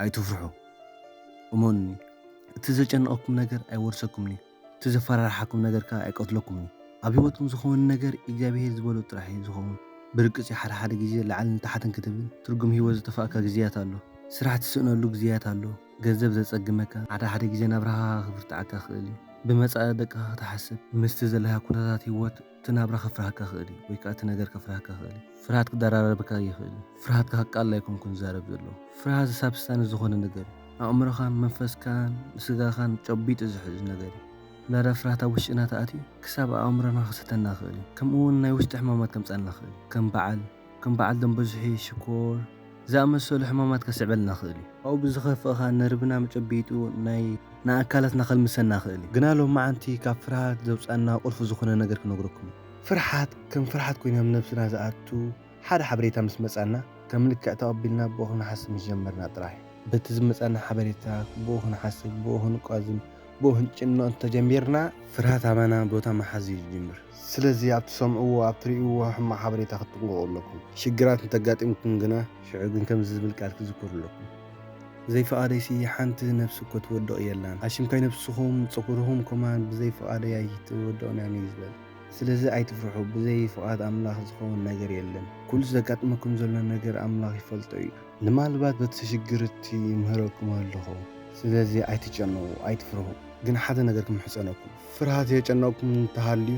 ኣይትፍርሑ። እመኑኒ፣ እቲ ዘጨነቐኩም ነገር ኣይወርሰኩምን እዩ። እቲ ዘፈራርሓኩም ነገር ከኣ ኣይቀትለኩምን እዩ። ኣብ ህይወትኩም ዝኸውን ነገር እግዚኣብሄር ዝበሎ ጥራሕ እዩ ዝኸውን። ብርግጽ እዩ፣ ሓደ ሓደ ግዜ ላዕልን ታሕትን ክትብል ትርጉም ህይወት ዝጠፋእካ ግዜያት ኣሎ። ስራሕ ትስእነሉ ግዜያት ኣሎ። ገንዘብ ዘጸግመካ፣ ሓደ ሓደ ግዜ ናብራኻ ክብርትዓካ ይኽእል እዩ። ብመጻኢ ደቅኻ ክትሓስብ፣ ምስቲ ዘለካ ኩነታት ህይወት እቲ ናብራ ከፍርሃካ ይኽእል እዩ፣ ወይ ከኣ እቲ ነገር ከፍርሃካ ይኽእል እዩ። ፍርሃት ክደራረበካ ይኽእል እዩ። ፍርሃትካ ከቃልል ኣይኮንኩን ዝዛረብ ዘለኹ። ፍርሃት ሳብስታንስ ዝኾነ ነገር እዩ። ኣእምሮኻን መንፈስካን ስጋኻን ጨቢጡ ዝሕዝ ነገር እዩ። ላዳ ፍርሃት ኣብ ውሽጥና ተኣትዩ ክሳብ ኣእምሮና ክስተና ይኽእል እዩ። ከምኡ እውን ናይ ውሽጢ ሕማማት ከምጻልና ይኽእል እዩ። ከም በዓል ከም በዓል ደም በዝሒ፣ ሽኮር ዝኣመሰሉ ሕማማት ከስዕበልና ይኽእል እዩ። ካብኡ ብዝኸፍእ ኸኣ ነርቭና መጨቢጡ ናይ ንኣካላትና ከልምሰና ይኽእል እዩ። ግና ሎማዓንቲ ካብ ፍርሃት ዘውጻና ቁልፊ ዝኾነ ነገር ክነግረኩም እዩ። ፍርሓት ከም ፍርሓት ኮይኑ ኣብ ነብስና ዝኣቱ ሓደ ሓበሬታ ምስ መጻና፣ ከም ልክዕ ተቐቢልና ብኡ ክንሓስብ ምስ ጀመርና ጥራሕ እዩ። በቲ ዝመጻና ሓበሬታ ብኡ ክንሓስብ፣ ብኡ ክንቋዝም፣ ብኡ ክንጭነቕ እንተጀሚርና፣ ፍርሃት ኣባና ቦታ ምሓዝ እዩ ዝጅምር። ስለዚ ኣብ ትሰምዕዎ፣ ኣብ ትርእይዎ ሕማቕ ሓበሬታ ክትጥንቀቑ ኣለኩም። ሽግራት እንተጋጢምኩም ግና፣ ሽዑ ግን ከምዚ ዝብል ቃል ክትዝክሩ ኣለኩም። ብዘይ ፍቓደይሲ ሓንቲ ነብሲ እኮ ትወድቕ የላን። ኣሽምካይ ነብስኹም፣ ጸጉርኹም ከማን ብዘይ ፍቓደይ ኣይትወድቕን እያ እዩ ዝበል። ስለዚ ኣይትፍርሑ፣ ብዘይ ፍቓድ ኣምላኽ ዝኸውን ነገር የለን። ኩሉ ዘጋጥመኩም ዘሎ ነገር ኣምላኽ ይፈልጦ እዩ። ንማልባት በቲ ሽግር እቲ ይምህረኩም ኣለኹ። ስለዚ ኣይትጨነቑ፣ ኣይትፍርሁ። ግን ሓደ ነገር ክምሕጸነኩም፣ ፍርሃት የጨነቕኩም እንተሃልዩ፣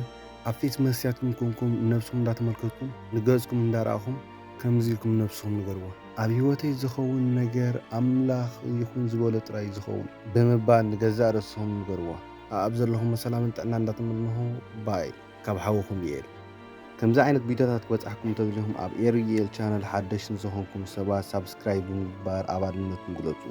ኣብ ፌስ መስትያትኩም ኮንኩም ንነብስኹም እንዳተመልከትኩም፣ ንገጽኩም እንዳረኣኹም፣ ከምዚ ኢልኩም ንነብስኹም ንገርዋ፣ "ኣብ ህይወተይ ዝኸውን ነገር ኣምላኽ ይኹን ዝበሎ ጥራይ እዩ ዝኸውን" ብምባል ንገዛእ ርእስኹም ንገርዋ። ኣኣብ ዘለኹም ሰላምን ጥዕናን እንዳተመነኹ፣ ባይ። ካብ ሓውኹም ዩኤል። ከምዚ ዓይነት ቪድዮታት ክበጻሕኩም እንተደሊኹም፣ ኣብ ኤር ዩኤል ቻነል ሓደሽቲ ንዝኾንኩም ሰባት ሳብስክራይብ ብምግባር ኣባልነትኩም ግለጹ።